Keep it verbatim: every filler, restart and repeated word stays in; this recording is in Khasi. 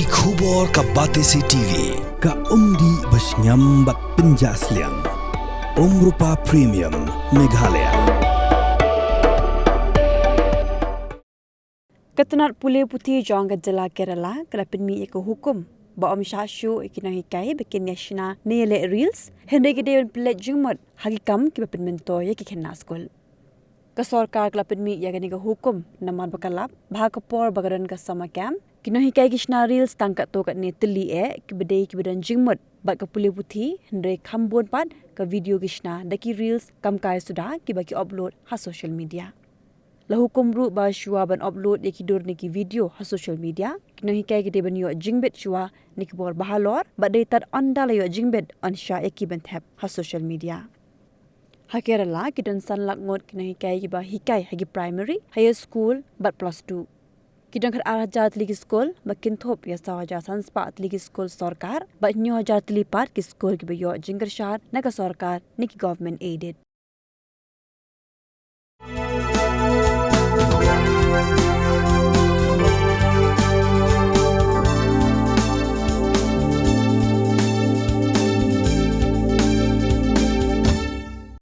Ki khubor ka Batesi T V, ka umdih bashngiam bad pynjah sliang. Umrupa Premium, Meghalaya. Ka tnat pule puthi jong ka jylla Kerala ka la pynmih ïa ka hukum ba ym shah shuh ïa ki nonghikai ba kin ïa shna ne ïa leh reels, hynrei ki dei ban pynleit jingmut ha ki kam kiba pynmyntoi ïa ki khynnah skul. Ka sorkar ka la pynmih ïa kane ka hukum namar ba ka lap ba ha ka por ba ka don ka summer camp, ki nonghikai ki shna reels tang katto katne tylli eh kiba dei kiba don jingmut bad ka pule puthi, hynrei kham bun pat ka video ki shna da ki reels kam kai suda kiba ki upload ha social media. La hukum ruh ba shuwa ban upload ïa ki dur ne ki video ha social media, ki nonghikai ki dei ban ïoh jingbit shuwa ne ki bor ba halor, bad dei tad ynda la ïoh jingbit yn shah ïa ki ban thep ha social media. Ha Kerala ki don san lak ngut ki nonghikai kiba hikai ha ki primary, higher school bad plus two. Ki don khat ar hajar tylli ki skul ba kin thup ïa saw hajar san spah tylli ki skul sorkar bad hynñiew hajar tylli pat ki skul kiba ïoh jingkyrshan na ka sorkar ne ki government aided.